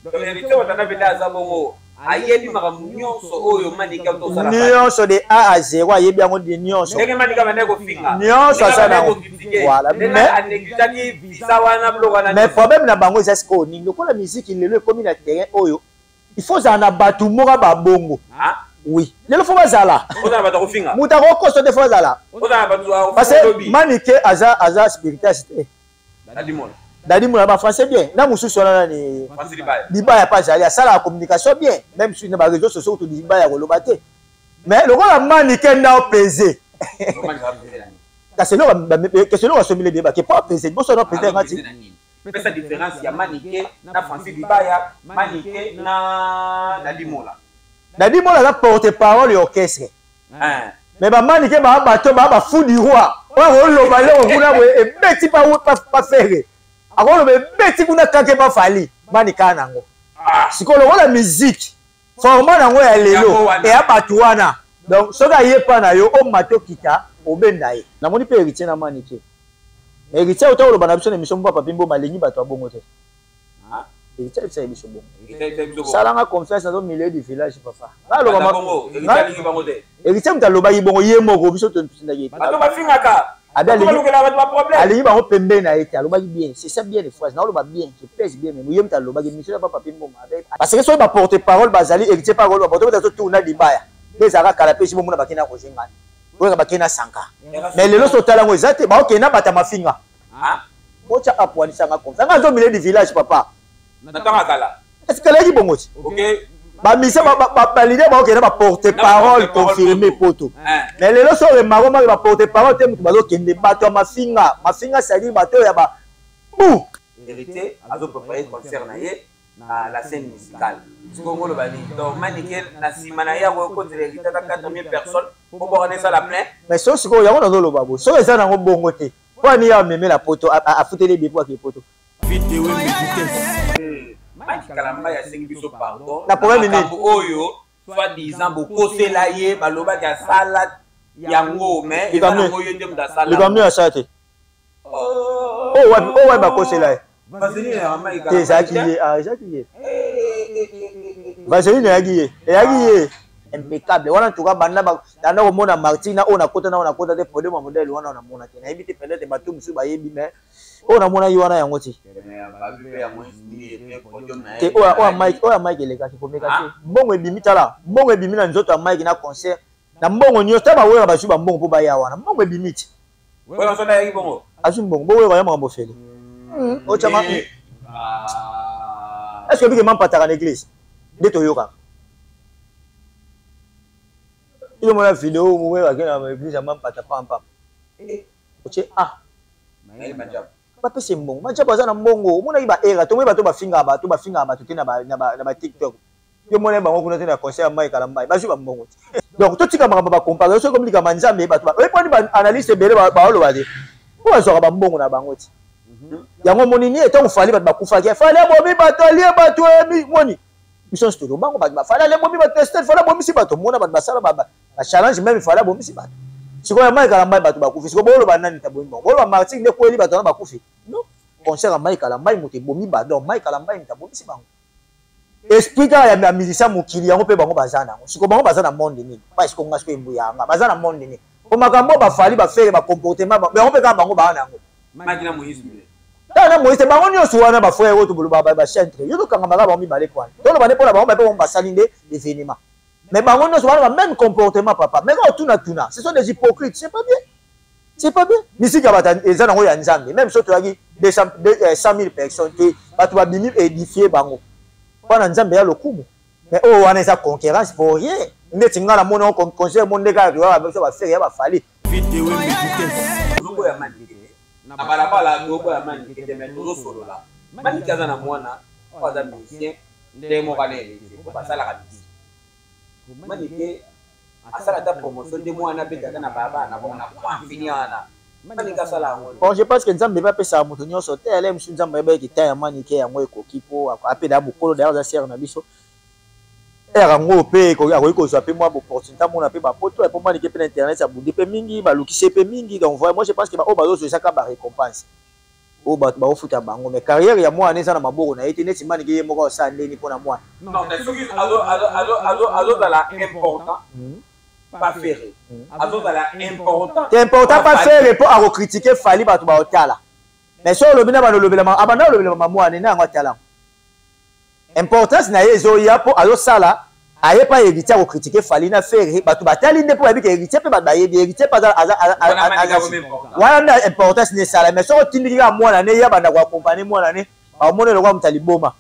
Donc Héritier Watanabe nde aza bongo, ayebi makambo nyonso oyo Manike tosala. Nyonso de A à 0 ayebi yango de nyonso. Ndenge Manike abandaki kofinga. Nyonso aza na yango. Voilà. Mais anégligeaki visa wana biloko wana. Mais problème na bango eza sikoyo nini? Lokola musique lelo ekomi na terrain oyo, il faut ozala na bato moko babongo. Ah? Oui. Lelo faut bazala. Ozala bato kofinga. Moto akokosa te faut azala. Ozala bato Parce que Manike aza spiritas te. Dadi Mola ba français bien na mosusu wana nani Libaya mpe azali asalaka communication bien même si na ba réseaux sociaux kutu Libaya koloba te mais lokola Manike nda opese kasi eloko asombeli bie bake po apese liboso na opese yanga ti pesa différence ya Manike na Francis Libaya, Manike na Dadi Mola. Dadi Mola aza porte parole ya orchestre. Mais bamanike baa bato baa bafou du roi oyo akoloba eloko kuna boye ebeti pa Ferre, akoloba ebeti kuna kake pa Fally manika nango. Sikoyo lokola musique format nango ya lelo eya bato wana, donc soki aye pa na yo omata okita obenda ye. Namoni mpe Héritier na Manike, mais Héritier auta koloba na biso na émission moko, Papi Mboma alingi bato ya bongo te. Héritier ayebisaki biso bongo, salanga confiance, nazo milieu du village papa. Héritier moto alobaki bongo ye moko, biso totindaki. Alingi bango pembeni na ye te, alobaki bien, c'est ça bien les phrases naoloba bien, je pèse bien, mais ye moto alobaki mission ya Papi Mboma, parce que soki baporte parole bazali, Héritier pa koloba bato bato tourna libaya mpe ezalaka kala mpe esi bomona bakei na Roger Ngani oyoka bakei na Sanka, mais lelo so otala yango eza te, baokende na bato ya mafinga. Otya apoanisanga confiance nga azo milieu du village papa. Na ntango ya kala. Esikalaki bongo ti bamise baleader baokende baporte parole confirmé poto, mais lelo so remarque maki baporte parole te, moto bazokende bato ya mafinga mafinga, c'est-à-dire bato oyo ya ba bu. Héritier azoprépare concert na ye na la scène musicale. Sikoyo ngoloba nini? Donc Manike na nsima na ye akokotela Héritier ata 4000 personnes po bokana esala plein. Mais so sikoyo yango nazoloba boye, soki eza nango bongo te, mpo ani ye amemela poto, afuteli ebie po ake poto? Mike Kalambay asengi biso pardon na problème nini oyo soit disant bokosela ye, balobaki asala yango, mais eza nango ye nde moto asala. Likambo nini asala te? Oyo wapi? Oyo wapi bakosela ye te? Ezalaki ye, ezalaki ye, vaseline eyaki ye, eyaki ye impeccable wana. En tout cas banda banda komona Martin na oyo nakota na oyo nakota te, problème ya modèle wana namona te, nayebi te, peut-être bato mosusu bayebi, mais oyo namonaki wana yango te te. Oyo Mike, oyo Mike elekaki komeka te, mbongo ebimi, tala mbongo ebimi na nzoto ya Mike na concert na mbongo nyonso ta bawera bazwi bambongo mpo baya wana, mbongo ebimi te. Azwi mbongo bowera ya makambo fele otyama. Est ce que bike mampataka na église nde toyokaka ilomona video mowera ake na église ya mampata pampam otie a bapesa mbongo majabu aza na mbongo. Omonaki baera tomoni bato bafingaka bato, bafingaka bato te na baTikTok, yo mona bango kuna te na conseil ya Mike Kalambay bazwi bambongo te. Donc totika makambo bacompare, soki komi likambo ya Nzambe, bato oyeponi baanalyste ebele baoloba te mpo bazwaka bambongo na bango te. Yango omoni nini? Ntango Fally bato bakufaki, Fally abomi bato, alie bato, moni biso nyonso tolobango bato baFally ale bomi bato, Estel Fally abomisi bato, mona bato basala bachallenge, même Fally abomisi bato. Sikoyo ya Mike Kalambay bato bakufi, sikoyo boloba nani tabomi bango? Boloba Martin nde kweli bato wana bakufi? Non, concert ya Mike Kalambay moto ebomi bato, donc Mike Kalambay moto abomisi bango. Esprit kaka ya musicien mokili yango mpe bango baza nango. Sikoyo bango baza na monde nini? Pa sikoyo nga sikoyo embu yanga baza na monde nini? Po makambo baFally baFerre bacomportement bango mpe kaka bango baa na yango. Tala na Moïse, bango nyonso wana bafrère oyo toboloba bachantre, yo tokangamaka bango mibale kwana, toloba nde mpona bango bape bango basali nde événement, mais bango nyonso bana ba même comportement papa. Mais kaka tuna tuna, ce sont des hypocrites, c'est pas bien, c'est pas bien. Misiki ya bato eza nango ya Nzambe, même so toyaki 100 000 personnes te, bato babimi édifie bango mpona Nzambe ya lokumu. Mais oyo wana eza concurrence pour rien. Ndeti nga namoni yango concert mo nde kaka toyaka biso baFerre ya baFally. Tozoboya Manike na balabala, tozoboya Manike te, mais tozosolola. Manike aza na mwana oyo aza musicien ndenge moko ana Héritier po basalaka musique. Manike asala ata promotion nde mwana abetaka na balabala na bango na confini wana, Manike asala yango. Bon, je pense que Nzambe mpe apesaka moto nyonso te. Ele mosusu Nzambe ayebaki ta ya Manike yango ekoki mpo apeda mokolo, d'ailleurs aza sere na biso ere yango mpe akoki kozwa mpe mwa opportunité amona mpe bapoto mpo Manike mpe na internet abundi mpe mingi, balukisi ye mpe mingi. Donc voilà, moi je pense que baoyo bazozwa ezaka barécompense. Oyo bato bakofuta bango, mais carrière ya mwana eza na maboko na ye te. Neti Manike ye moko asala ndeni mpo na mwana. Non, mais soki azozala important pas Ferre, azozala important. Te, important pas Ferre, mpo akocritiquer Fally, bato baotala. Mais so olobi na bando olobela, abanda olobela mama mwana na yango, atala importance na ye ezoya mpo azosala aye pa Héritier, akocritiquer Fally na Ferre, bato batali nde mpo bayebi ke Héritier mpe bato bayebi Héritier mpe wana nde importance ne esala. Mais soki otindiki kaka mwana ne, ye abanda koaccompagner mwana ne, baomona eloko ya moto aliboma.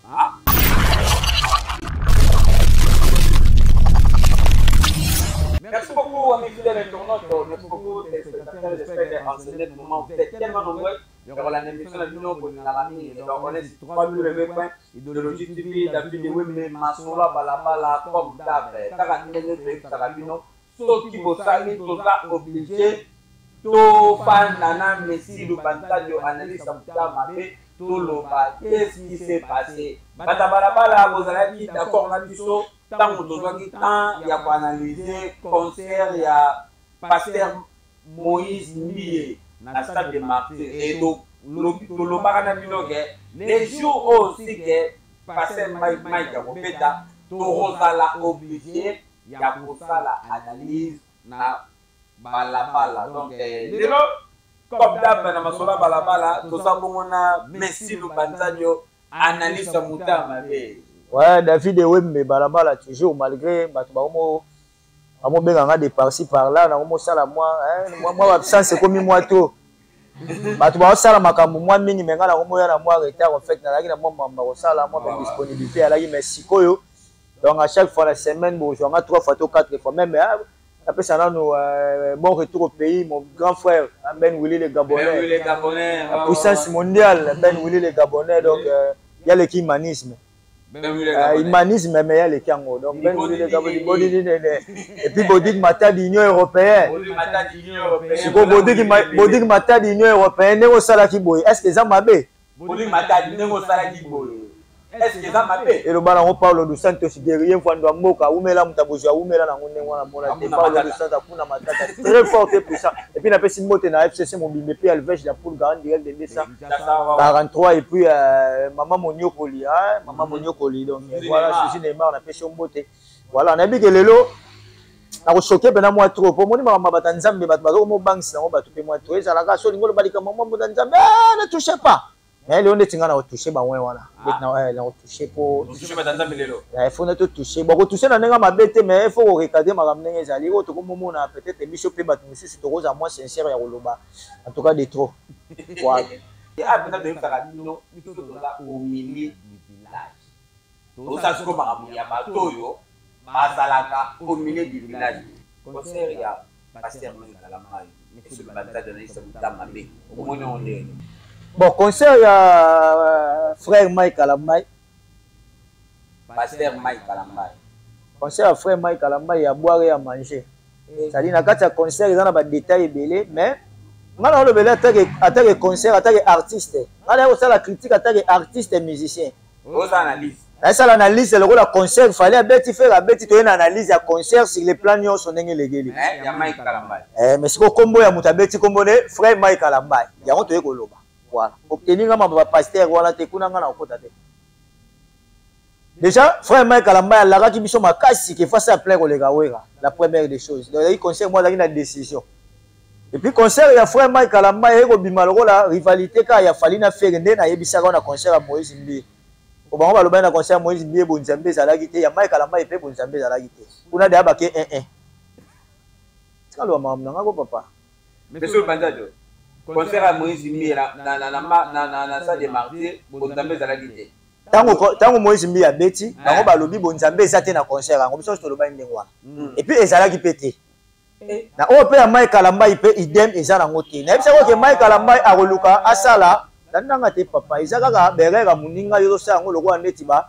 Merci beaucoup, amis fidèles internautes. Merci beaucoup, téléspectateurs. J'espère qu'en ce moment, vous êtes tellement nombreux. Donc, la émission, la vidéo, donc, on est sur 3W.Idéologie TV, David Wembe, Masolo Balabala, comme d'hab. Kaka ndenge toyebisaka bino, soki bosali, toza obligé tofanda na Messi Lubantadio, analyste ya motema mabe, toloba qu'est-ce qui s'est passé. Bata balabala, bozalaki d'accord na biso ntango tozwaki temps ya koanalyser concert ya pasteur Moïse Mbiye na Stade de Martyr, et tolobaka na bino ke les jours oyo aussi ke pasteur Mike akobeta, tokozala obligé ya kosala analyse na balabala. Donc lelo, comme d'hab, na masolo ya balabala, toza bongo na Messi Lubanzadio, analyste ya motema mabe. Ouais, David Ewembe, balabala toujours, malgré bato bakomo bamobenganga de par-ci par-là, nakomosala mwa absence, ekomi mwa to bato baosala makambo mwa mingi, me ngai nakomoya na mwa retard. En fait, nazalaki na mwa mambo kosala, mwa ba disponibilité alaki. Mais sikoyo, donc à chaque fois la semaine bozwanga trois fois to quatre fois même. Napesa nanu bon retour au pays, mon grand frère Ben Willy le Gabonais. Ben Willy le Gabonais. La puissance mondiale, Ben Willy le Gabonais. Donc ya leki humanisme. Humanisme, mais ya leki yango. Donc Ben Willy le Gabonais, Bodidi nene, et puis Bodik Matadi, Union européenne. Sikoyo Bodik Matadi, Union européenne, ndenge osalaki boye, est ce que eza mabe? Bodik Matadi, ndenge osalaki boye, est ce que eza mabe? Eloba nango Paulo dos Santos, guerrier, mfando ya mboka, awumela, moto abozwi awumela nango ndenge wana. Mona te, Paulo dos Santos akuna matata, très fort et puissant. Et puis napesi mbote na FCC mobimbe, mpe Alvege la Poule Garant, direct de 243, et puis mama Moniokoli, hein, mama Moniokoli. Donc voilà, Suzy Neymar, napesi yo mbote. Voilà, nayebi ke lelo nakochoquer mpena mwa trop, po omoni makambo ya bato ya Nzambe, bato bazokomobangisa yango, bato mpe mwa trop ezalaka. So olingi oloba likambo mwa moto ya Nzambe, ne touche pas. Mais lelo ndeti ngai nakotoucher bango wana, nakotoucher po faut na totoucher, bakotoucher na ndenge mabe te, mais faut korecadrer makambo ndenge ezali. Oyo tokomomona peut-être biso mpe bato mosusu tokozala moins sincère ya koloba, en tout cas de trop. Voilà. Mpena toyebisaka bino, biso toza au milieu du village, tozosala sikoyo makambo ya bato oyo bazalaka au milieu du village. Concert ya pasteur Mike Kalambayi, Monsieur Lubanzadio, analyste motema mabe, omoni yango ndenge? Bon, concert ya frère Mike Kalambayi. Pasteur Mike Kalambayi. Concert ya frère Mike Kalambayi, ya boire, ya manger, c'est-à-dire na kati ya concert eza na badétail ebele. Mais nga na olobeli atake concert, atake artiste, nga na kosala critique atake artiste musicien. Ozala analyse. Nasala analyse lokola concert Fally abeti, Ferre abeti, toye na analyse ya concert sur le plan nyonso ndenge elegeli. Ya Mike Kalambayi. Mais sikoyo kombo ya moto abeti, kombo ne frère Mike Kalambayi, yango toye koloba. Voilà, obteni nga mambo bapasteur wana te, kuna nga na kokota te. Déjà frère Mike Kalambayi alakaki biso makasi ke face ya plein koleka Wera, la première des choses. Donc ezalaki concert mo azalaki na décision. Et puis concert ya frère Mike Kalambayi eyei kobima lokola rivalité kaka ya Fally na Ferre. Nde nayebisaka na concert ya Moïse Mbiye, po bango balobaki na concert ya Moïse Mbiye bonzambe ezalaki te, ya Mike Kalambayi mpe bonzambe ezalaki te kuna. Deya bake 1 1, tika loba makambo na nga ko papa. Monsieur Banzadio, concert ya Moïse Mbiye na Stade de Martyr, bonzambe ezalaki te. Ntango Moïse Mbiye abeti, bango balobi bonzambe eza te na concert yango. Biso nyonso tolobaki ndenge wana, et puis ezalaki mpe te. Na oyo mpe ya Mike Kalambayi mpe idem, eza nango te. Nayebisaki oke Mike Kalambayi akoluka asala landanga te papa, eza kaka berere ya moninga, yo ozosala yango lokola neti ba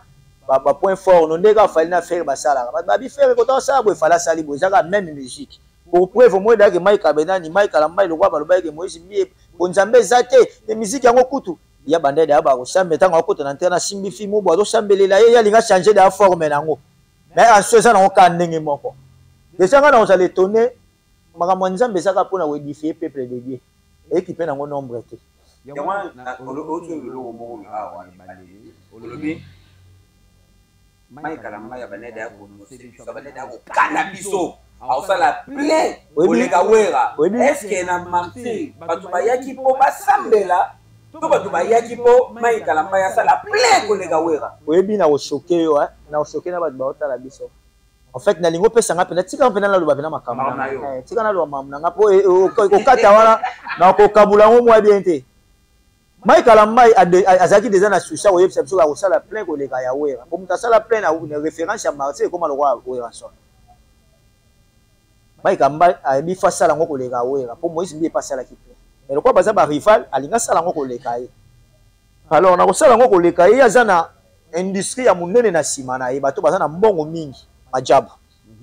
point fort no, nde kaka Fally na Ferre basalaka. Bato babi Ferre kota osala boye, Fally asali boye, eza kaka même musique. Pour preuve, omoi dayake Mike Abenani, Mike Kalambayi, lokola balobaki Moïse Mbiye bonzambe eza te, me musique yango kutu ya banda daya bakosambe. Ntango akota na ntere, asimbi film bo azosambelela ye, ye alinga changer daya forme nango, mais anso eza nango kaka ndenge moko. Déjà ngai na kozala étonné, makambo ya Nzambe eza kaka mpona koédifier peuple de Dieu, eyeki mpe nango nombre te. Yango wana oti eloko moko awa ebandeli, olobi Mike Kalambay abandaki deya konose biso, abandaki deya kokana biso, akosala plein koleka Wera. Est-ce na Martyr bato bayaki mpo basambela to bato bayaki mpo Mike Kalambay asala plein koleka Wera? Oyebi na kochoke yo, na kochoke na bato baotala biso. En fait, nalingi opesa nga mpenza, tika mpenza naloba mpenza makambo na nga. Tika naloba makambo na nga mpo kokata wana na kokabula yango mwa bien te. Mike Kalambay azalaki deja na souci ya koyebisa biso akosala plein koleka ya Wera. Po moto asala plein na référence ya Martyr ekoma lokola Werrason. Mike Kalambay ayebi fa asala yango koleka Wera po Moïse Mbiye pe asalaki plein. Mais lokola baza ba rival, alingi asala yango koleka ye. Alors na kosala yango koleka ye, aza na industrie ya monene na nsima na ye, bato baza na mbongo mingi, Majabu.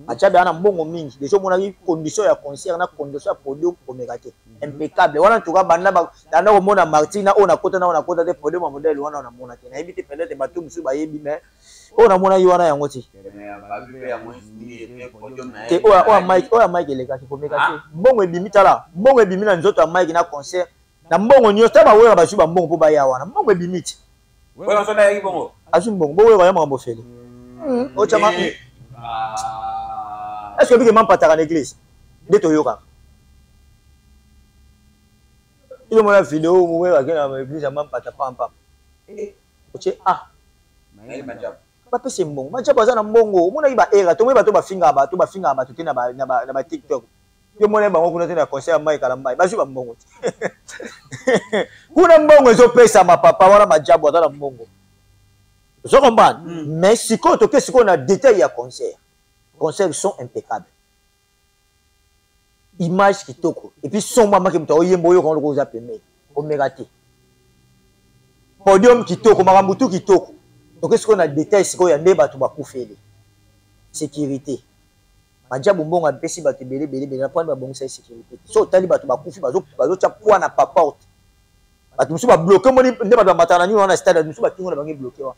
Majabu aza na mbongo mingi. Deja omonaki condition ya concert na condition ya podium komeka te. Impeccable. Wana en tout cas banda banda komona Martyr na oyo nakota na oyo nakota te, podium ya modèle wana namona te. Nayebi te, peut-être bato mosusu bayebi, mais oyo namonaki wana yango te. Te, oyo Mike, oyo Mike elekaki komeka te. Mbongo ebimi, tala, mbongo ebimi na nzoto ya Mike na concert. Na mbongo nyonso, ta bawera bazwi ba mbongo mpo baya wana. Mbongo ebimi te. Oyo nso nayaki bongo. Azwi mbongo, bowera ya makambo ofele. Ochama. Est-ce que bike mampataka na église? Nde toyokaka. Iyo mona video moko bake na église ya mampata pampa. Otie a. Bapesa mbongo. Majabu aza na mbongo. Omonaki ba era, tomoni bato bafingaka bato, bafingaka bato te na ba TikTok. Yo mona bango kuna te na concert ya Mike Kalambay, bazwi ba mbongo te. Kuna mbongo ezopesama papa wana, Majabu aza na mbongo. Ozo comprendre? Mais sikoyo toke sikoyo na détail ya concert. Concert sont impeccables. Image kitoko. Et puis son mama ke moto oyemba oyoka lokola oza pembeni. Omeka te. Podium kitoko, makambo tout kitoko. Toke sikoyo na détail sikoyo ya nde bato bakufeli. Sécurité. Majabu mbongo apesi bato ebele ebele ebele na pwani babongisa ye sécurité te. So otali bato bakufi bazotia poids na paporte. Bato mosusu babloke, omoni nde bato bamataka na nini wana na stade, bato mosusu bakingo na bango ebloke wana.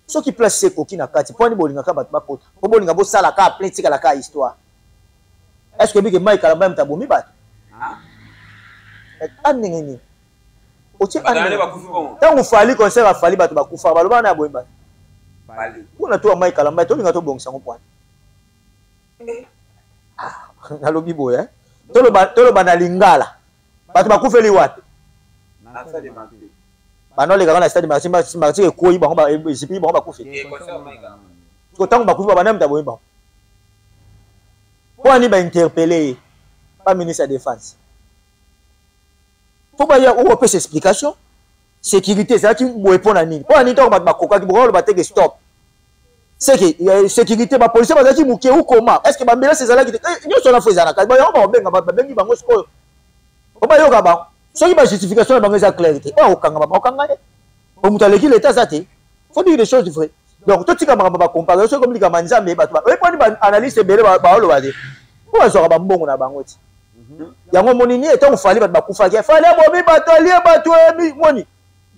Soki place ekoki na kati, pwani bolingaka bato bakota? Po bolinga bosala kaka plein, etikala kaka histoire. Est-ce que bike Mike Kalambay moto abomi bato? A ndenge nini? Otie a ndenge nini? Ntango Fally concert ya Fally bato bakufaka, balobaka na abomi bato. Mpona to ya Mike Kalambay tolinga tobongisa yango pwani. Nalobi boye, toloba na lingala. Bato bakufeli wapi? Banda olekaka na stade Martyr, Martyr ekweyi bango, ezipiki bango bakufi. Siko ntango bakufi babanda moto abomi bango. Mpo ani ba interpeller ye, pa ministre ya défense. Faut baya oyo opesa explication. Sécurité ezalaki boye mpo na nini? Mpo na nini ntango bato bakokaki bokoki koloba te ke stop? C'est que sécurité ba policiers bazalaki moke ou comment? Est-ce que ba ambulance ezalaki te? Nyonso wana fo ezala na kati. Yango bakobenga, babengi bango sikoyo. Po bayoka bango. Soki ba justification na bango eza claire te, oyo akokanga bakokanga ye. Po moto aleki l'État aza te. Faut dire des choses vraies. Donc totika makambo ba comparer, soki komi likambo ya Nzambe, bato ba oyebi poni ba analyste ebele baoloba te. Po bazwaka ba mbongo na bango ti. Yango omoni ni ntango Fally bato bakufaki, Fally abomi bato, alie bato, moni.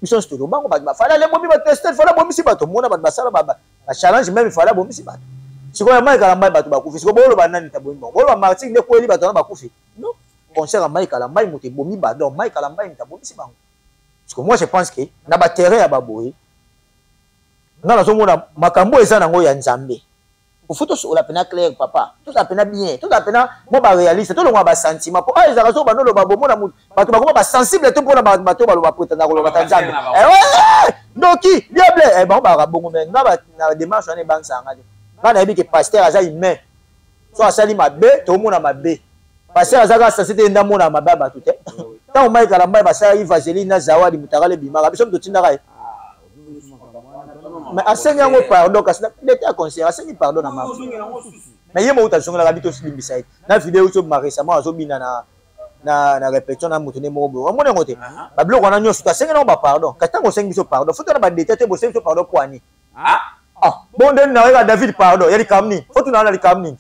Biso nyonso tolobango bato ba Fally abomi bato, Esther Fally abomisi bato, mona bato basala ba challenge même Fally abomisi bato. Sikoyo ya Mike Kalambay bato bakufi, sikoyo boloba nani tabomi bango? Boloba Martyr nde kweli bato wana bakufi? Non, concert ya Mike Kalambay moto ebomi bato, donc Mike Kalambay moto abomisi bango. Parce que moi je pense que na ba terrain ya baboye, nga nazomona makambo eza nango ya Nzambe. Faut tosola pena clair papa, tozala pena bien, tozala pena mo ba réaliste, tolongwa ba sentiment po ah ezalaka so bando loba bomona moto bato bakoma ba sensible te mpona bato baloba prétendre koloba ta Nzambe. Ndoki diable, bango baka bongo, mais nga na démarche wana ebangisaka nga te. Nga nayebi ke pasteur aza humain, so asali mabe tomona mabe. Pasteur aza kaka sensible te, nda mona mabe ya bato te. Ntango Mike Kalambay basalaki vaseline na zawadi mutakala ebimaka, biso moto tindaka ye. Mais asengi yango pardon, kasi leta ya conseiller asengi pardon na Martin. Mais ye moko azongelaka bi tolimbisa ye. Na video oyo ma récemment azobina na répétition na moto nde moko boye. Omoni yango te. Ba biloko wana nyonso to asengi nango ba pardon. Kasi ntango osengi biso pardon, faut tona ba détail te, bosengi biso pardon po ani. Bon nde na yeba David pardon, ya likambo nini? Faut tuna na likambo nini?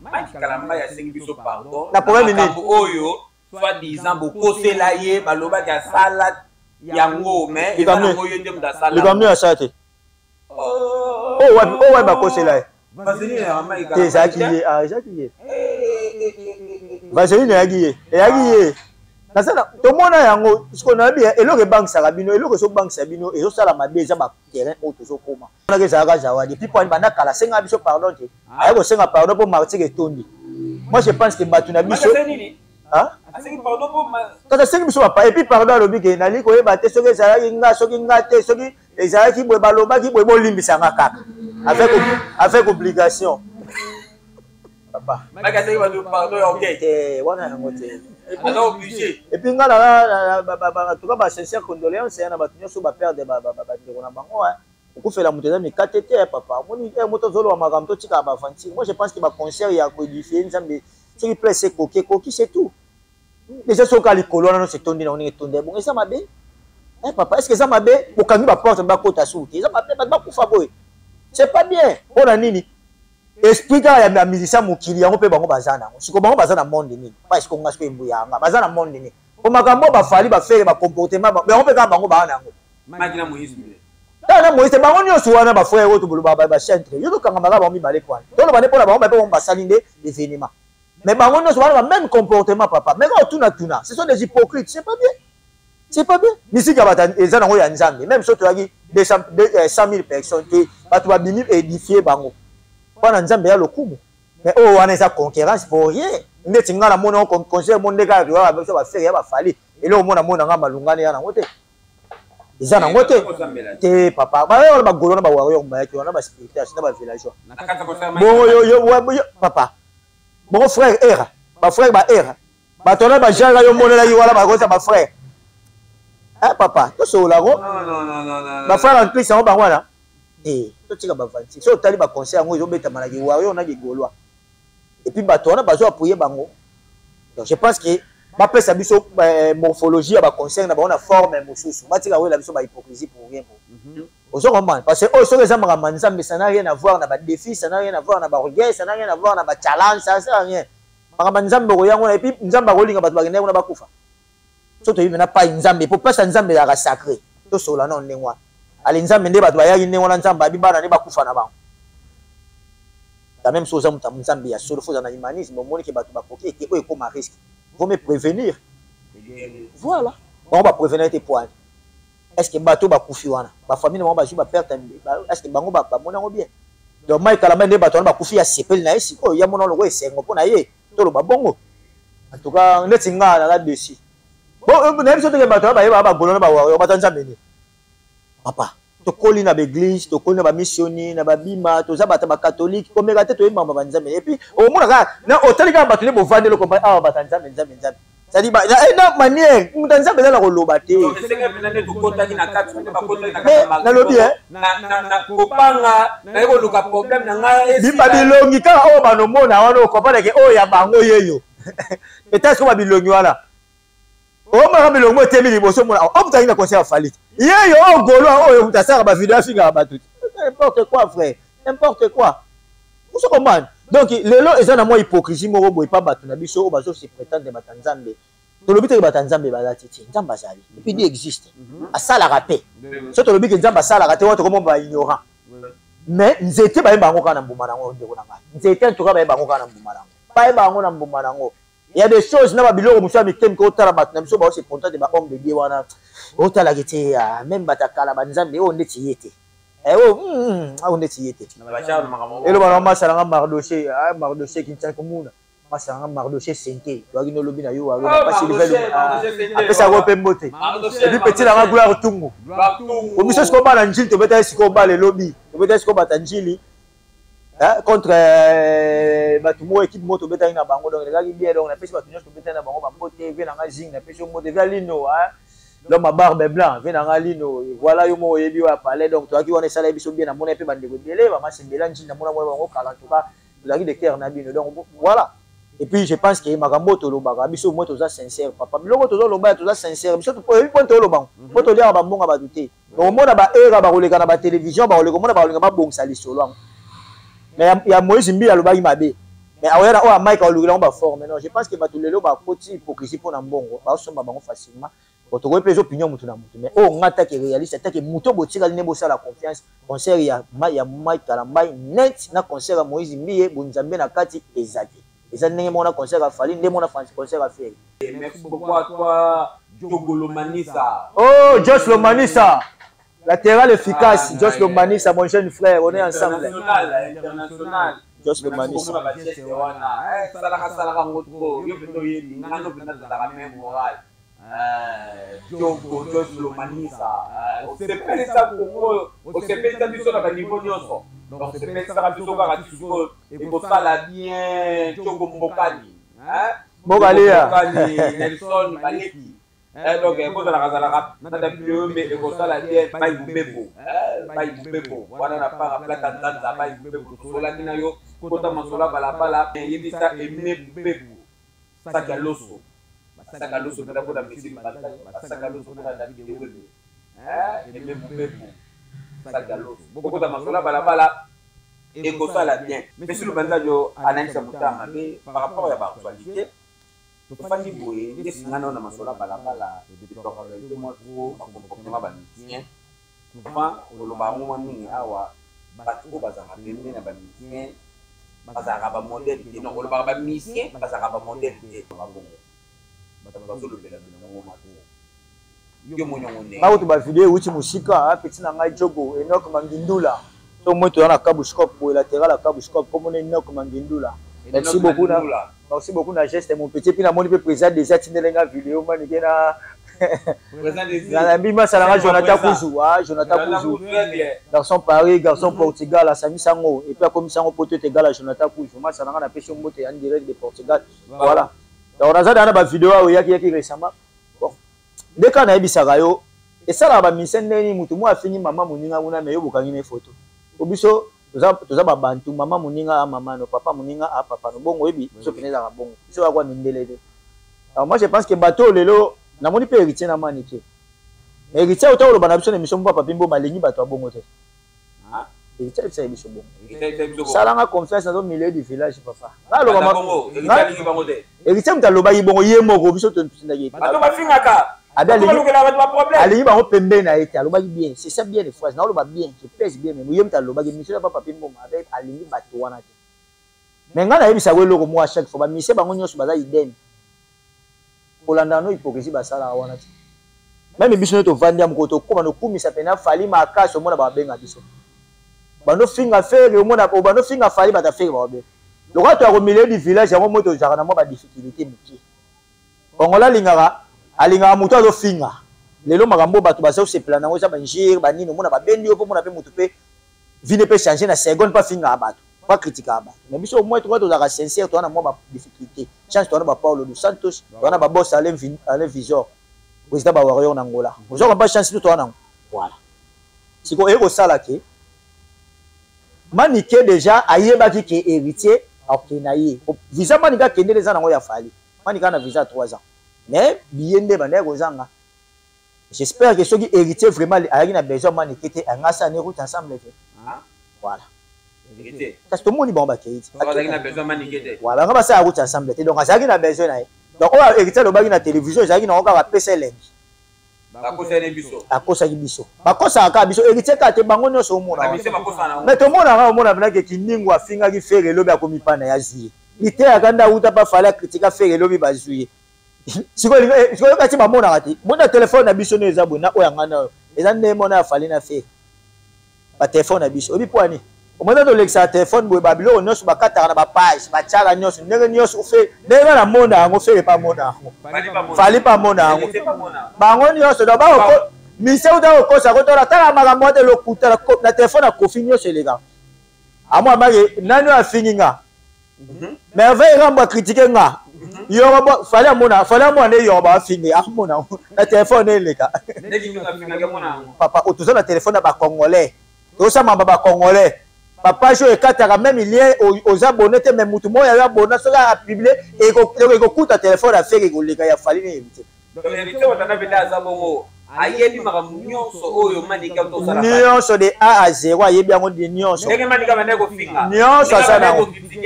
Mike Kalambay asengi biso pardon. Na problème nini? Oyo soi-disant bokosela ye, balobaki asala yango, mais eza nango ye nde moto asala. Likambo nini asala te? Oh wapi, oh wapi bakosela ye? Vaseline ya Mike Kalambay. Te, ezalaki ye, ah ezalaki ye. Vaseline eyaki ye, eyaki ye. Naza na tomona yango siko nayebi eloko ebangisaka bino, eloko ezobangisa bino, ezosala mabe, eza baterrain oyo tozokoma. Monaka ezalaka zawadi epuis po banda kala asenga biso pardon te, aye kosenga pardon mpo martyr etondi. Moi je pense que bato na biso kasi asengi biso bapa epuis pardon alobi ke nali koyeba te soki ezalaki nga, soki nga te, soki ezalaki boye, balobaki boye, bolimbisa nga kaka avec obligation. Papa te wana yango te. Et puis nga en tout cas ba sincère condoléance ya na bato nyonso baperdre bandeko na bango. Okufela moto eza mikate te, papa. Omoni moto azoloba makambo, totikaka baaventure. Moi je pense que baconcert ya koédifie Nzambe, soki place ekoki, ekoki, c'est tout. Déjà soki kaka likolo wana nyonso etondi nango ndenge etondi, bongo eza mabe, papa. Est ce que eza mabe bokangi baporte, bakota suku te? Eza mabe bato bakufa boye, c'est pas bien. Mpona nini? Esprit kaka ya musicien mokili yango mpe bango baza nango. Siko bango baza na monde nini? Pa siko nga siko embuya yanga baza na monde nini? Po makambo bafali bafere bacomportement bango mpe kaka bango baa nango. Tala na Moïse, bango nyonso wana bafrère oyo toboloba bachantre, yo tokangama kaka bango mibale pwana toloba nde mpona bango bape, bango basali nde événement, mais bango nyonso wana ba même comportement, papa. Mais kaka otuna-tuna, ce sont des hypocrites, c'est pas bien, c'est pas bien. Misiki ya bato eza nango ya Nzambe. Même so toyaki 100 000 personnes te, bato babimi édifie bango mpona Nzambe ya lokumu. Mais oyo wana eza concurrence pour rien. Ndeti ngai namoni yango, concert mo nde kaka toyaka biso bafere ya bafali, eloko mona mona nga malungani ya nango te, eza nango te te, papa. Baya wana bagolo na bawarrior bayaki wana, baspiritas na bavillageois. Bongo yo, papa, bongo frère era, bafrère ba era, bato wana bajara yo monelaki wana bakosa bafrère, papa, tosololako bafrère en Christ yango bango wana te. Totika bavanti. So otali baconcert yango ezobetama na kiwarrior na kigaulois, et puis bato wana bazo appuyer bango. Donc je pense que bapesa biso morphologie ya baconcert na bango na forme mosusu, batika koyela biso bahypocrisie pour rien. Ozo comprendre? Parce que oyo soki eza makambo ya Nzambe, ça n'a rien à voir na badéfi, ça n'a rien à voir na baorgueil, ça n'a rien à voir na bachallenge, ça sert à rien. Makambo ya Nzambe okoyango na, et puis Nzambe akolinga bato bakendaki kuna bakufa? So toyebi na pai Nzambe, po place ya Nzambe ezalaka sacré. Tosola nano ndenge wana. Ale Nzambe nde bato bayaki ndenge wana, Nzambe abi bana nde bakufa na bango. Quand même, so oza moto ya Nzambe ya solo, fo oza na humanisme. Omoni ke bato bakoki ete oyo ekóma risque, vaut mieux prévenir. Voilà, bango baprévenir ete poani. Est ce que bato bakufi wana, bafamille na bango bazwi baperte? Est ce que bango bamoni yango bien? Donc Mike Kalamba nde bato wana bakufi ya sepeli na ye sikoyo, ya mona loko esengo mpo na ye. Toloba bongo, en tout cas neti nga naza dessus. Bon, nayebi so teke bato wana bayeba bagolo na bawario, bato ya Nzambe nini, papa. Tokoli na baeglise, tokoli na bamissioni na babima, toza bato ya bacatholique, komeka te toyebamba banzambe. Et puis omona kaka otali kaka bato nde bovandi eloko awa, bato ya Nzambe, Nzambe, Nzambe, c'est-à-dire na manière moto ya Nzambe eza na koloba te. Nalobi kopanga naye koluka problème na ngai. Bipa bilongi kaka oyo banomona wana, okomprendre ke oyo ya bango yeyo peut-être ko babilongi wana omaka bilongo etemi liboso, mona oyo moto alingi na conseil ya Fally te, yeyo oyo gaulois oyo moto asalaka bavideo afingaka bato te. N'importe quoi, frère, n'importe quoi. Ozo comprendre? Donc lelo eza na mwa hypocrisie moko boye pa bato na biso oyo bazo se prétendre bato ya Nzambe. Tolobi teke bato ya Nzambe baza te te. Nzambe azali, et puis Dieu existe, asalaka mpe. So tolobi ke Nzambe asalaka te, wana tokomona baignorant. Mais nzete bayeba yango kaka na mbuma nango, ndeko na ngai. Nzete en tout cas bayeba yango kaka na mbuma nango, bayeba yango na mbuma nango. Il y a des choses na babiloko mosusu ya mitemi kotala bato na biso bao se contente bahomme de Dieu wana, otalaki te même bato ya kala banzambe oyo ndeti ye te, oyo oyo ndeti ye te. Eloba na masalanga Mardoche, Mardoche Kintian komuna masalanga Mardoche sente toyaki nolobi na yo apesaka mpe mbote. Et puis petit nanga Gloire Tungu, obiso sikoyo bana Njili tobetaki sikoyo bala elobi, tobetaki sikoyo bata Njili contre bato moko, équipe moko tobetaki na bango. Donc ezalaki bien. Donc napesi bato nyonso tobetaki na bango bambote. Ve nanga Zing, napesi yo mbote. Ve Lino, l'homme à barbe blanc, ve nanga Lino, voilà, yo moko oyebi oyo ya palais. Donc toyaki wana, esalaki biso bien. Namona mpe bandeko ebele bamasembela Njili, namona mona bango kala. En tout cas tozalaki de cœur na bino. Donc voilà. Et puis je pense que makambo oyo tolobaka biso moi toza sincère, papa. Biloko tozoloba, toza sincère biso. Oyebi mpo toloba mpo toliaka bambonga bato te. Okomona baera bakoleka na batelevizio, bakoleka, omona bakolinga babongisa lisolo yango. Mais ya Moïse Mbiye alobaki mabe, mais akoya na oyo ya Mike alukela yango baforme. Non, je pense que bato lelo bakoti hypocrisie mpo na mbongo, baosomba bango facilement. Bon, tokoki mpe eza opinion motu na motu, mais oyo nga take réaliste, atake motu oyo botikali nde bosala confiance. Concert ya Mike Kalambay net na concert ya Moïse Mbiye, bonzambe na kati eza te. Eza ndenge moko na concert ya Fally, ndenge moko na concert ya Ferre. Merci beaucoup à toi, Diogo Lomanisa. Oh, Josh Lomanisa. Latéral efficace, ah, Josh Lomanisa, mon jeune frère, on est ensemble. International, international. Josh Lomanisa. Salaka salaka ngo trop, yo pendo yebi, ngano penda tozalaka même moral. Diogo Josh Lomanisa, osepelisa Congo, osepelisa biso na ba niveau nyonso. Donc osepelisaka biso kaka ti sikoyo ekosala bien Diogo Mbokani. Mbokalia. Mbokani, Nelson Baleki. Donc ekozalaka zalaka na David Oyombe ekosala bien Bayi Mobembo. Bayi Mobembo wana na para plata nzanza Bayi Mobembo tosolaki na yo kota masola balabala yebisa Aime Mobembo saki ya loso basaka loso mpena mpona messi basaka loso mpona David Oyombe. Aime Mobembo saki ya loso bokota masola balabala ekosala bien. Monsieur Lubanzadio analyse motema mabe par rapport ya ba actualité. Tofandi boye nde singa nao na masolo ya balabala deplorabilité mwa trop ba comportement ba musiciens. Souvent oloba yango mwa mingi awa bato oyo bazalaka pembeni na ba musiciens bazalaka ba modèle te. Non, olobaka ba musiciens bazalaka ba modèle te. Bongo bato bazolobela yango mwa trop. Yo moni yango ndenge. Nga kutu ba video ewuti mosika, petit na ngai Djogo, Enoch Mangindula. To moi toza na Kabuscop boye latéral ya Kabuscop kombo na Enoch Mangindula. Merci beaucoup na merci beaucoup na geste mon petit puis namoni pe président déjà tindele nga vidéo manike na nayambi masala nga Jonathan Kuzu, ah Jonathan Kuzu. Garçon Paris, garçon Portugal asangisi yango et puis akomisi yango poto ete gala Jonathan Kuzu. Masala nga napesi yo mbote en direct de Portugal. Voilà. Donc naza na ba vidéo oyo yaki yaki récemment. Bon, nde kaka nayebisaka yo esalaka ba musicien ndenge nini mutu moko afingi mama moninga kuna mais yo bokangi na ye photo po biso toza ba bantu mama moninga a mama no papa moninga a papa no bongo oyebi biso pene ezalaka bongo biso kaka kwa mindele te. Alors moi je pense que bato oyo lelo namoni mpe héritier na Manike, mais héritier auta koloba na biso na émission moko Papi Mboma alingi bato ya bongo te. Héritier ayebisaki biso bongo. Salanga confiance nazo milieu du village papa. Nga aloba ma héritier moto alobaki bongo ye moko biso totindaki ye. Bato bafingaka. Abi alingi bango pembeni na ye te, alobaki bien, c'est ça bien les phrases, naoloba bien, je pèse bien mais ye moto alobaki mission ya papa Mboma avec alingi bato wana te. Mais nga nayebisaka eloko moko à chaque fois, ba musiciens bango nyonso baza idem. Kolanda no hypocrisie basalaka wana te. Meme biso nde tovandi ya mokolo tokóma nokumisa mpena Fally makasi omona babenga biso. Bando finga Ferre omona bando finga Fally bata Ferre babenga. Lokola toya ko milieu du village yango moi tozalaka na mwa ba difficulté moke. Congolais alingaka alingaka moto azofinga. Lelo makambo bato bazosepela nango eza ba injure ba nini omona babendi yo mpo omona mpe moto mpe vie ne peut changer na seconde mpo afingaka bato mpo akritikaka bato. Mais biso au moins tokoka tozalaka sincère toza na mwa ba difficulté. Chance toza na ba Paulo dos Santos, toza na ba boss Alain Visor, président ba Warrior na Angola. Oza kompa chance biso toza nango. Voilà. Sikoyo eye kosala ke Manike déjà ayebaki ke héritier akokende na ye. Visa Manike akendeli eza nango ya Fally. Manike na visa ya 3 ans. Mais billet nde bandaki kozanga. J'espère que soki héritier vraiment ayaki na besoin Manike te, anga asala ne route ensemble te. Voilà. Kasi tomoni bango bakei te. Voilà, bango basala route ensemble te. Donc azalaki na besoin na ye. Donc oyo héritier alobaki na télévision ezalaki nango kaka pesa elengi. Akosaki biso. Bakosaka kaka biso héritier kaka te bango nyonso omona. Mais tomonaka omona mpena ke Kindingu afingaki Ferre elobi akomi pana ya zwi ye. Liteya kanda awuta pa Fally akritika Ferre elobi bazwi ye. Sikoyo kati bamonaka te. Mona telefone na biso nde eza boye na oyo ya ngai na oyo. Eza nde mona ya Fally na Ferre. Ba telefone na biso. Oyebi mpo ani? Omoni tolekisaka telefone boye ba biloko nyonso bakataka na ba page, batiaka nyonso ndenge nyonso fe ndenge nga namona yango Ferre pa mona yango. Fally pa mona yango. Bango nyonso donc ba mise uta kokosa kotola tala makambo wana lokuta na telefone ya Koffi nyonso elekaka. Amwa make nani oyo afingi nga? Merveille Rambo a critiqué nga. Yorobo Fally amona, Fally amona nde Yorobo afingi, amona na telefone eleka. Papa, otoza na telefone ya ba Congolais. Tosama ba Congolais. Ba page oyo ekataka même lien oza abonné te mais mutu moko ya abonné soki a publier ekokuta telefone ya Ferre ekoleka ya Fally na Héritier. Donc Héritier Watanabe nde aza bongo ayebi makambo nyonso oyo Manike tosala nyonso de A à 0 ayebi yango de nyonso ndenge Manike abandaki kofinga nyonso aza na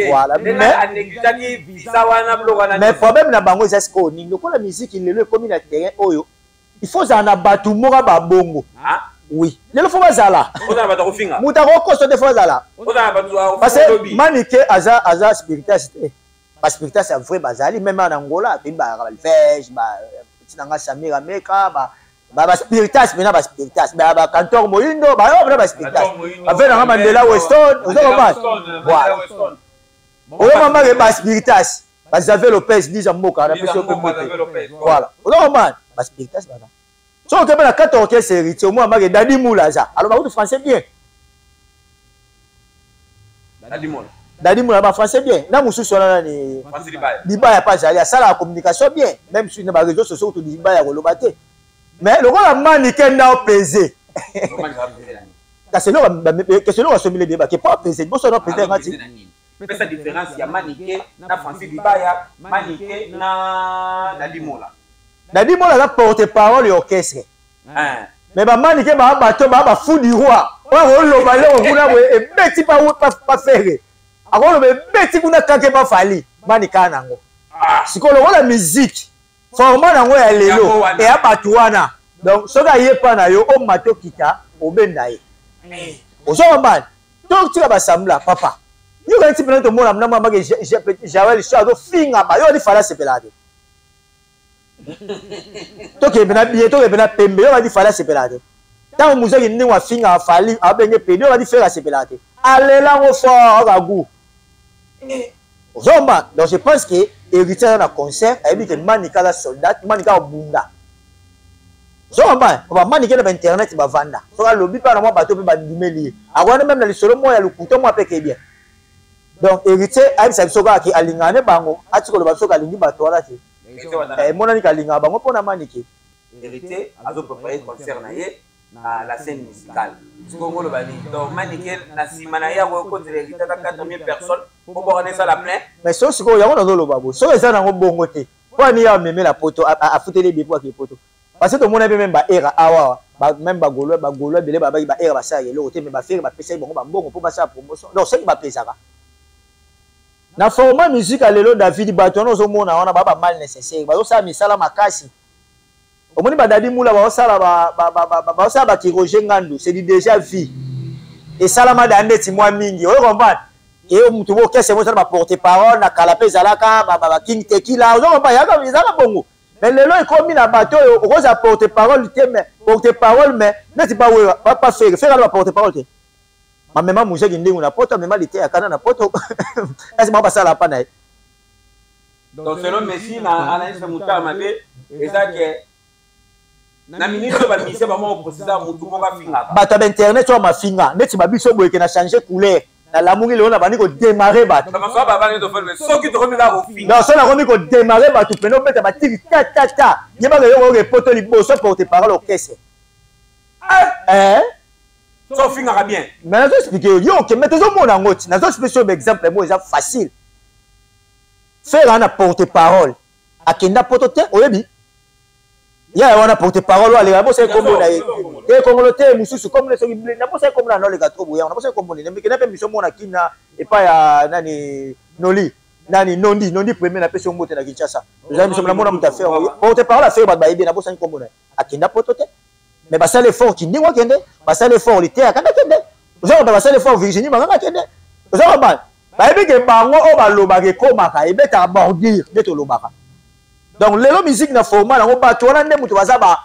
voilà mais anégligeaki visa wana biloko wana mais problème na bango eza sikoyo nini lokola musique lelo ekomi na terrain oyo il faut ozala na bato moko babongo. Oui lelo fo bazala moto akokosa te fo azala parce que Manike aza aza spiritas te. Baspiritas ya vrai bazali même na Angola, toyebi balvege, petit na nga Samir Ameka, baspiritas mpena, baspiritas bacantor moyindo bayo mpena, baspiritas bave nanga Mandela Weston, ozokomana. Voilà, oyo mamake baspiritas baXavier Lopez disa mboka napesi yo mpe mbote. Voilà, ozokomana, baspiritas baza. Soki okebe na kati orchestre Héritier, omona make Dadi Mula aza, aloba kutu français bien. Dadi Mula ba français bien na mosusu wana nani, Libaya mpe azali, asalaka communication bien, même si na baréseau sociaux kutu Libaya koloba te. Mais lokola Manike nda opese, kasi eloko asombile bie bake po apese liboso na apese yanga ti. Pesa différence ya Manike na Francis Libaya, Manike na Dadi Mola. Dadi Mola aza porte parole ya orchestre, mais bamanike baa bato baa bafou du roi oyo akoloba eloko kuna boye ebeti pafere, akoloba ebeti kuna kake bafali manika nango. Sikoyo lokola musique format nango ya lelo eya bato wana, donc soki aye pa na yo omata okita obenda ye, ozokombana totika basambla papa yoka neti mpena tomona mna mwa make Jael Sho azofinga ba yo ali fala asepelaka te. Tokende mpena bien, tokende mpena pembe. Yo badi Fali asepelaka te ntango muzaki ndenge afingaka Fali, abenge pede. Yo badi Fere asepelaka te, alelango fort aka gu ozomba. Donc je pense que Héritier aza na concert, ayebi ke Manika aza soldat, Manika abunda, ozomba. Bamanike na bainternet bavanda, soki alobi mpe na mwa bato mpe bandimeli ye, akoyana même na lisolo moko ya lokuta mwa peke bien. Donc Héritier ayebisa biso kaka ke alingaka ne bango, ati koloba biso alingi bato wana te, emonani kalingaka bango mpona Manike. Héritier azoprépare concert na ye na la scène musicale. Sikoyo ngoloba nini? Donc Manike na nsima na ye akoki Héritier ata 4000 personnes po bokana esala plein. Mais so sikoyo yango nazoloba boye, soki eza nango bongo te, mpo ani ye amemela poto, afuteli ebie po ake poto? Parce que tomona mpe même baera awa, même bagaulois, bagaulois ebele babaki baera basalaka eloko te, mais bafere bapesaki bango bambongo mpo basala promotion. Donc soki bapesaka na format musique ya lelo, David, bato wana ozomona wana baa bamal nécessaire, bazosala misala makasi. Omoni badadi mula baosala, baosala bakiroger ngandu, c'est du déjà vu, esalama da ndeti mwa mingi. Oyo comprendre ke mutu mo orchestre mo ezala baporte parole na kala mpe ezalaka baking tekila, ozo comprendre, ezalaka bongo. Mais lelo ekomi na bato oyo okozala porte parole te, mais porte parole, mais neti bawera bafere fere ala baporte parole te, bamema muzeki ndenge na poto, amema liteya kana na poto, kasi bango basala pa na ye. Donc selon Messi na analyse mutala mabe eza ke na minute oyo bamise bango président mutu moko afingaka. Bato ya bainternet oyo mafinga neti babiso boyeke na change couleur, nalamuki lelo na bandi kodémarre bato. Soki tokomi kaka kofinga. Non, so nakomi kodémarre bato pene, obeta batiki ta ta ta, yebaka yoko oyo epoto liboso porte parole orchestre. So ofingaka bien. Mais nazo explique yo, yo oke, mais tozomona yango ti nazo explique so baexemple moko eza facile. Fere na porte parole akenda poto te, oyebi ya wana porte parole oyo aleka, nabosa kombo na ye te, kongolo te, mosusu kombo soki nabosa kombo na noleka trop boyango, nabosa kombo nini. Kenda mpe miso mona kina epai ya nani, noli nani, nondi nondi premier, napesi yo mbote na Kinshasa. Tozali miso namona moto affaire porte parole affaire, bato bayebi, nabosani kombo na ye. Akenda poto te, mais basala effort kindingo akende, basala effort liteya kanda akende, oza koba basala effort Virginie Manganga akende. Oza koba bayebi ke bango oyo balobaka ekomaka ebetaka bordure nde tolobaka. Donc lelo musique na format yango, bato wana nde moto baza ba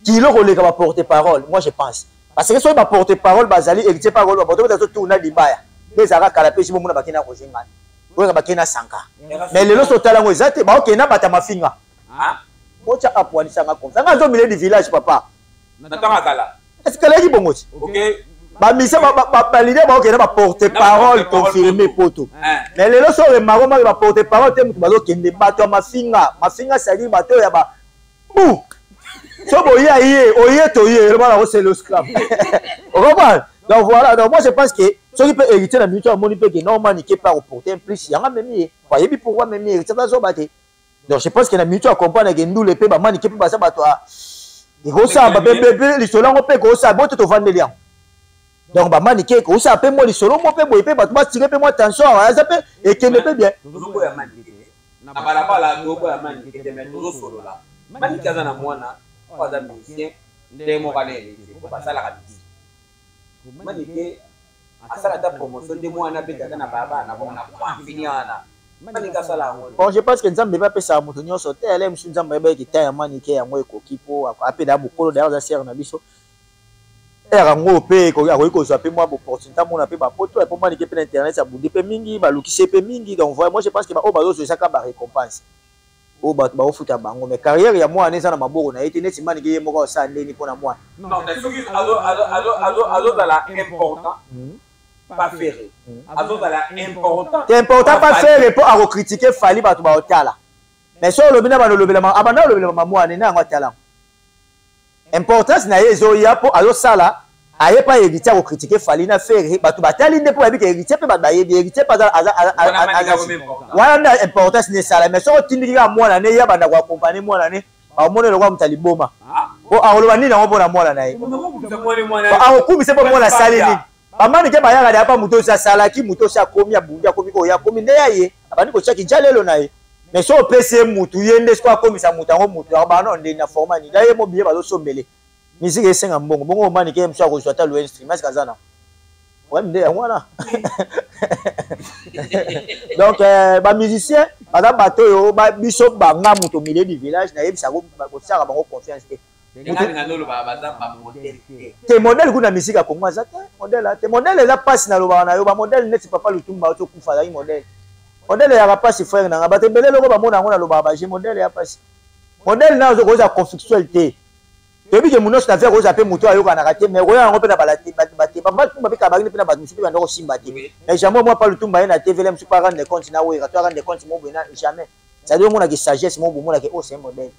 kilo koleka baporte parole, moi je pense, parce que soki baporte parole bazali, Héritier pa koloba bato beta totourna libaya nde ezalaka kala mpe si bomona bakei na Roger Ngani, oyaka bakei na Sanka. Mais lelo so otala yango eza te, baokende na bato ya mafinga otya apoanisanga confiance nga azomile du village papa. Na ntango ya kala. Esikalaki bongo ti bamise baleader baokende baporte parole confirmé poto. Mais lelo so remarque make baporte parole te, moto bazokende bato ya mafinga mafinga, c'est-à-dire bato oyo ya ba bu so boye ye oye toye elobana kosela sclave, ocomprendre. Donc voilà, donc moi je pense que soki mpe Héritier na minute amoni mpe ke normal nike mpe akoporte un plus, yango amemi ye, bayebi pourquoi amemi Héritier, azoba te. Donc je pense que na minute acomprendre ke ndule mpe bamanike mpe baza bato ekosala mpe lisolo yango mpe ekosala bo te, tovandeli yango. Donc bamanike ekosala mpe mwa lisolo mo mpe boye mpe bato batire mpe mwa tension awa aza mpe ekende mpe bien. Tozoboya Manike te na balabala, tozoboya Manike te, mais tozosolola. Manike aza na mwana oyo aza musicien ndenge moko ana Héritier po basalaka musique. Manike asala ata promotion te, mwana abetaka na balabala na bongo na point fini wana. Manike asala yango. Bon, je pense que Nzambe mpe apesaka moto nyonso te. Ale mosusu Nzambe ayebaki temps ya Manike yango ekoki mpo apeda mokolo, d'ailleurs aza sere na biso. Ere yango mpe akoki kozwa mpe mwa opportunité amona mpe bapoto mpo Manike mpe na internet abundi mpe mingi, balukisi ye mpe mingi. Donc voilà, moi je pense que baoyo bazozwa eza kaka barécompense oyo bato baofuta bango, mais carrière ya mwana eza na maboko na ye te. Neti Manike ye moko asala ndeni mpo na mwana. Non, mais soki azozala important pas Ferre, azozala important te, important pas Ferre, mpo akocritiquer Fally, bato baotala. Mais so olobi na bando olobela, abanda olobela mama mwana na yango, atala importance na ye ezoya mpo azosala aye pa Héritier akocritiquer Fally na Ferre, bato batali nde mpo bayebi ke Héritier mpe bato bayebi Héritier mpe wana nde importance ne esala. Mais soki otindiki kaka mwana ne ye banda koaccompagner mwana ne, akomona eloko ya moto aliboma po akoloba nini yango mpona mwana na ye, akokumisa mpo mwana asali nini. Bamanike bayaka deya pa moto osi asalaki, moto osi akomi, abundi, akomi koya, akomi nde ya ye, abandi kotiaki ja lelo na ye. Mais so opesi ye mutu, ye nde sikoyo akomisa mutu yango mutu yango bano nde na forma nini ye mo biye bazosombele misike esenga mbongo bongo. Omanike ye mosu akozwa ata lo instrument sika aza na problème nde yango wana. Donc bamusicien baza bato oyo biso banga moto milieu du village nayebisaka kotiaka bango confiance te. Te, modèle kuna misika ya Kongo aza te. Modèle te, modèle eza mpasi. Nalobaka na yo, bamodèle neti papa Lutumba oti okufa, azalaki modèle. Modèle eyaka mpasi, frère nanga. Bato ebele eloko bamona yango, nalobaka baje modèle eya mpasi. Modèle na ozokozala conflictuel te. Toyebi ke monoso na vie akozala mpe moto ayokanaka te, mais okoya yango mpe na bate papa Lutumba mpe kabakini mpe na bato mosusu mpe banda kosimba te. Mais jamais mwa pa Lutumba ye na tvl mosusu pa rendre compte na Wera to rendre compte mo boye na jamais. C'est-à-dire omonaki sagesse mo boye, omonaki oh, c'est un modèle.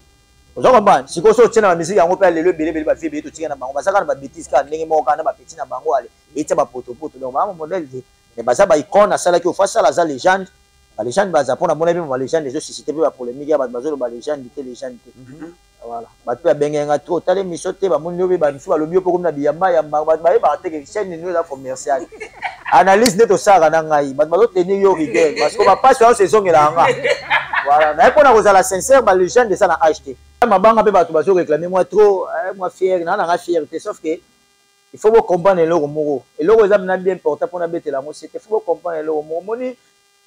Oza comprendre? Sikoyo so otie na bamisiki yango mpe ya lelo, ebele ebele bavie ebele totika na bango, baza kaka na babétise kaka ndenge moko kaka na bapeti na bango ale etia bapotopoto. Donc baa modèle te, mais baza baicône. Asalaki ofo asala, aza légende. Balégende baza mpo namona mpe balégende ezosuscite mpe bapolémique ya bato bazoloba légende te, légende te. Voilà, bato mpe babengaki nga trop tala émission te, bamoni yo mpe bamisu balobi yo mpe komi na biyamba yamba. Bato bayebaka te ke chaîne nini eza commerciale. Analyse nde tosalaka na ngai, bato bazotenir yo rigueur parce que bapasi nyonso ezongelaka nga. Voilà, naye mpona kozala sincère, balégende eza na age te. Mabanga mpe bato bazoréclame moi trop, moi fier naa nanga fier te, sauf que il faut bocomprendre eloko moko. Eloko eza mena bien important mpona betela yango sete, il faut bocomprendre eloko moko. Omoni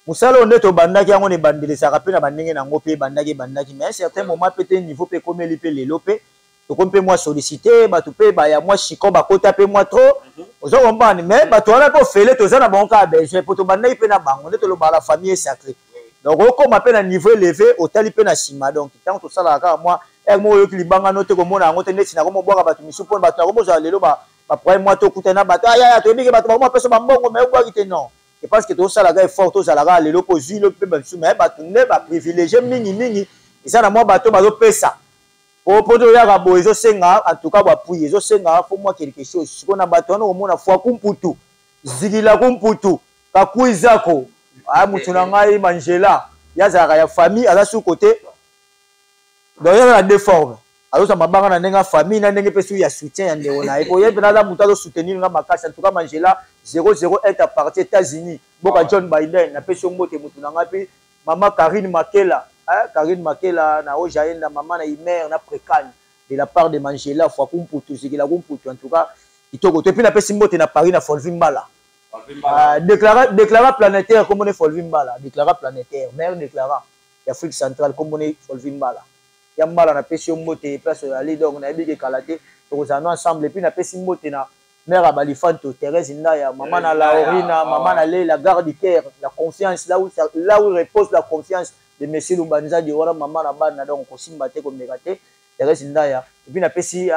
mosala oyo nde tobandaki yango na ebandelisaka mpe na bandenge na yango mpe ebandaki ebandaki, mais un certain moment mpe te, niveau mpe ekomeli mpe lelo mpe tokomi mpe mwa sollicité, bato mpe baya mwa chicon, bakota mpe mwa trop. Oza comprendre? Mais bato wana mpe ofele, toza na bango kaka besoin mpo tobandaki mpe na bango nde tolobaka la famille est sacrée. Donc okóma mpe na niveau élevé, otali mpe na nsima. Donc ntango tosalaka kaka mwa ere moko, oyoki libanga no te, komona yango te neti nakomobwaka bato misu mpona bato nakomozala lelo baproblème mwa tokutani na bato ayaya, toyebi ke bato bakoma pesa bambongo, mais obwaki te. Non, je pense que tosalaka effort, tozalaka lelo mpo ozwi lo mpe bamisu, mais bato nde baprivilégie mingimingi eza na mwa bato bazopesa po toyaka boye. Ezosenga en tout cas bapui, ezosenga faut mwa quelque chose. Sikoyo na bato wana okomona fwaku mputu, zikila ku mputu, kakui zako aya motu na ngai Mangela, ye azalaka ya famille, aza sur côté. Donc ye aza na deux formes: azozwa mabanga na ndenge ya famille, na ndenge mpe soki ya soutien ya ndeko na ye, po ye mpe aza moto azosoutenir nga makasi. En tout cas Mangela 001 à partir États-Unis, mboka John Biden, napesi yo mbote, motu na ngai. Mpe mama Karine Makela, Karine Makela na Ojaenda, mama na Imer na Prekane, de la part de Mangela Fwaku Mputu, Zikila Mputu. En tout cas kitoko te. Mpe napesi mbote na Paris na Folvi Mbala, déclara planétaire, komone Folvi Mbala, déclara planétaire, maire déclara ya Afrique centrale, komone Folvi Mbala ya Mbala. Napesi yo mbote place oyo ali. Donc nayebi ke kala te tokozala no ensemble. Et puis napesi mbote na mère ya Balifanto, Thérèse Ndaya, mama na Laurina, mama na Leila, garde du cœur, la confiance, là où repose la confiance de monsieur Lubanzadi wana, mama na bana. Donc kosimba te, komeka te, Thérèse Ndaya. Et puis napesi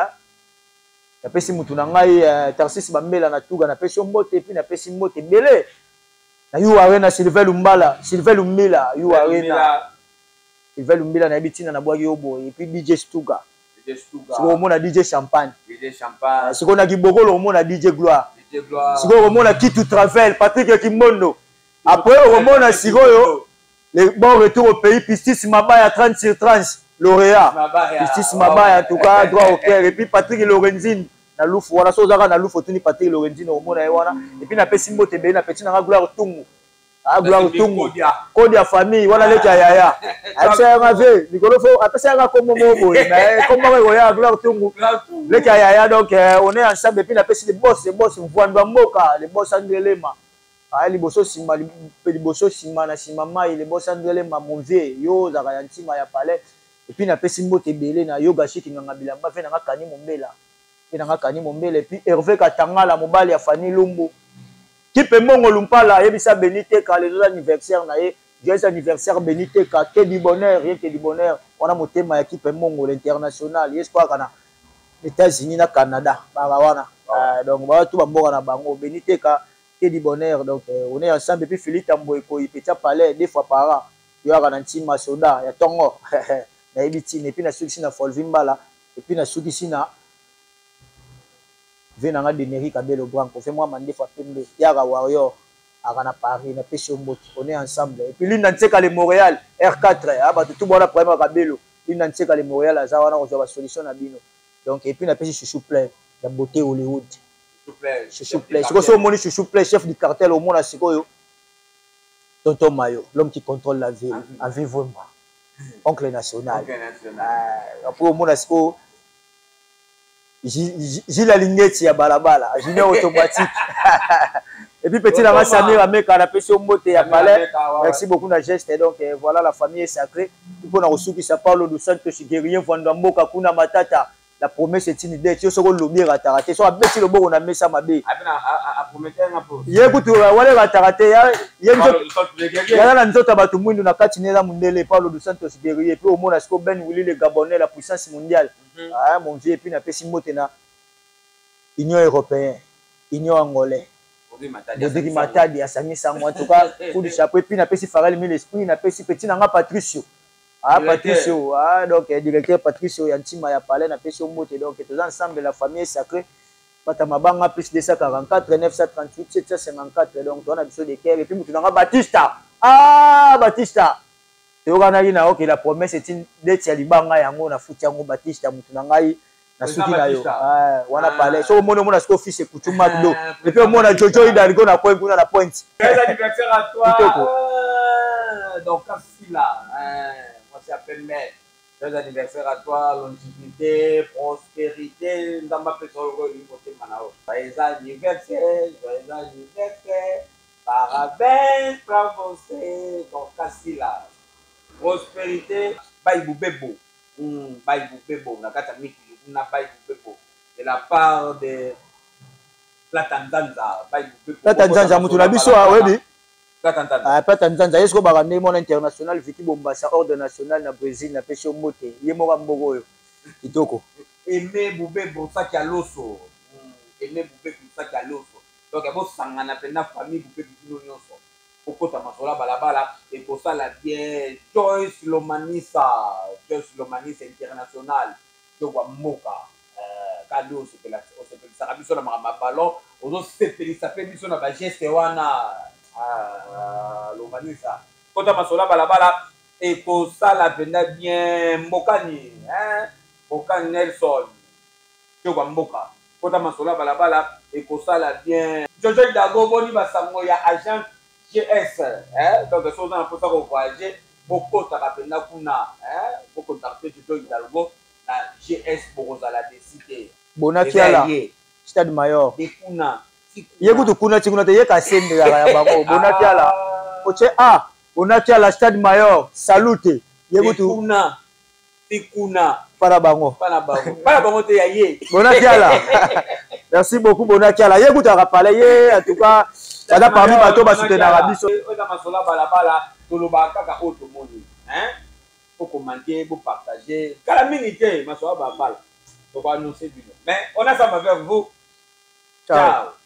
mutu na ngai Tarsis Bambela na Tuga, napesi yo mbote. Et puis napesi mbote ebele na U Arena, Sylvain Lumbala, Sylvain Lumbila, U Arena, Sylvain Lumbila, nayebi ntina nabwaki yo boye. Et puis DJ Stuga, sikoyo omona DJ Champagne, sikoyo na Kibokolo omona DJ Gloire, sikoyo okomona Kitu Travel, Patrick Kimbondo. Après okomona sikoyo le bon retour au pays, Pistis Mabaya, 30 sur 30 lauréat, Pistis Mabaya, en tout cas droit au cœur. Et puis Patrick Lorenzine na Lufu wana, so ozaka na Lufu, otuni Patrick Lorenzine, okomona ye wana. Et puis napesi mbote ebele na petit nanga Gloire Tungu, Gloire Tungu, kodi ya famille wana, leki ya yaya, ayebisa yanga ve likolo fo apesa yanga kombo moko boye, mais kombo moko ekoya, Gloire Tungu, leki ya yaya. Donc on est ensemble. Et puis napesi le boss, le boss Mvwandwa mboka, le boss André Lema. Ah, liboso sima liboso sima na sima mayi le boss André Lemba mon vieux yo ozalaka ya ntima ya palais et puis napesi mbote ebele na yoga chic nganga bilamba ve nanga Kani Mombela ve nanga Kani Mombela et puis Hervé Katangala mobali ya Fanny Lumbu Kipe Mbongo Lumpala yebisa Beni Teka les autres anniversaire na ye joyeux anniversaire Beni Teka que du bonheur rien que du bonheur wana motema ya Kipe Mbongo l'international ye sikoyo na États-Unis na Canada baka wana ah. Donc ba tout ba mboka na bango Beni Teka que du bonheur donc euh, on est ensemble et puis Philippe Tambo ekoyi petit palais deux fois par an yoaka na ntima soda ya tongo nayebi ntina et puis nasukisi na Folvi Mbala et puis nasukisi na ve na nga Deneri Kabelo Branco ve mwa mandefu ya pembe yaka warrior aka na Paris napesi yo mbote on est ensemble et puis Linda Nseka le Montréal R4 ah bato tout bona problème ya Kabelo Linda Nseka le Montréal aza wana kozwa ba solution na bino donc et puis napesi chouchou plein ya beauté Hollywood Chouchou Play. Sikoyo soki omoni Chouchou Play, chef du cartel, omona sikoyo Tonton Mayo, l'homme qui contrôle la ville, à Vivwemba, oncle national. Euh, après omona sikoyo Gilles Alingeti ya balabala, junior automatique. Et puis petit nanga Samir Ameka na pesi mbote ya palais. Merci beaucoup na geste. Donc euh, voilà la famille est sacrée. Pour na kosukisa Paulo dos Santos guerrier Vanda Mboka kuna matata. La promesse est une dette. Yo soko lobi erataka te. Soki abeti loboko na mesa mabe. Ye kutu wana erataka te. Ye yaza na nzoto ya bato mwindu na kati neza mundele Paulo dos Santos guerrier. Puis omona siko Ben Willy le Gabonais la puissance mondiale. Mm -hmm. Ah mon vieux puis napesi mbote na Union européenne, Union angolais. Bodiki Matadi asangisi yango en tout cas coup de chapeau et puis napesi Farel mille esprit napesi petit nanga Patricio Ah Patricio, ah donc eh, directeur Patricio ya ntima ya palais na pesi mbote donc toza ensemble la famille est sacrée. Bata mabanga plus 244 938 754 donc toza na biso de cœur et puis mutu nanga Batista. Ah Batista. Toyokanaki na ok la promesse est une dette ya libanga yango na futi yango Batista mutu na ngai na suki na yo. Ah, wana ah. palais. Soki omoni omona sikoyo fils ekutu McDo. Ah, et puis omona Jojo Hidalgo na coin kuna na pointe. Joyeux anniversaire à toi. Kitoko. Ah, donc Sila, hein, mwasi ya pembe. Joyeux anniversaire à toi, longévité, prospérité, Nzambe apesa oyo olingi motema na yo. Joyeux anniversaire, joyeux anniversaire, parabéns pra você, Dorcas Sila. Prospérité, Bayi Bubebo, Bayi Bubebo, na kati ya mikili kuna Bayi Bubebo, de la part de Plata Nzanza, Bayi Bubebo. Plata Nzanza, mutu na biso, oyebi? Ah, Plata Nzanza ye sikoyo baka ndenge mwana international Vicky Bombasa ordre national na Brésil napesi yo mbote ye moko ya mboka oyo kitoko. Aime Bubebo saki ya loso Aime Bubebo saki ya loso donc bosangana mpenza famille Bubebo bino nyonso bokota masolo ya balabala ekosala bien Joyce Lomanisa Joyce Lomanisa international jogwa mboka eh, ka nde osepelisaka biso na makambo ya ballon ozosepelisa mpe biso na bageste wana ah, lomanisa kota masolo ya balabala ekosala mpenza bien mbokani hein? mbokani nelson jogwa mboka kota masolo ya balabala ekosala bien jojo idago boni basango ya agent gs eh? donc soki oza na mposa kovoyage bokotaka mpenza kuna eh? bokontakte jojo hidalgo na GS bokozala desi te. Bona Kiala stade mayor. De kuna ye kutu kuna ti kuna te ye kasende yaka ya bango Bona Kiala ah. otie a Bona Kiala stade mayor salute ye kutu kuna ti kuna pana bango pana bango pana bango te ya ye Bona Kiala merci beaucoup Bona Kiala ye kutu akapale ye en tout cas baza parmi bato basutenaka biso oza masolo balabala tolobaka kaka oyo tomoni hein bo commenter bo partager kala mingi te masolo ya balabala toko annoncer bino mais on a ça avec vous ciao, ciao.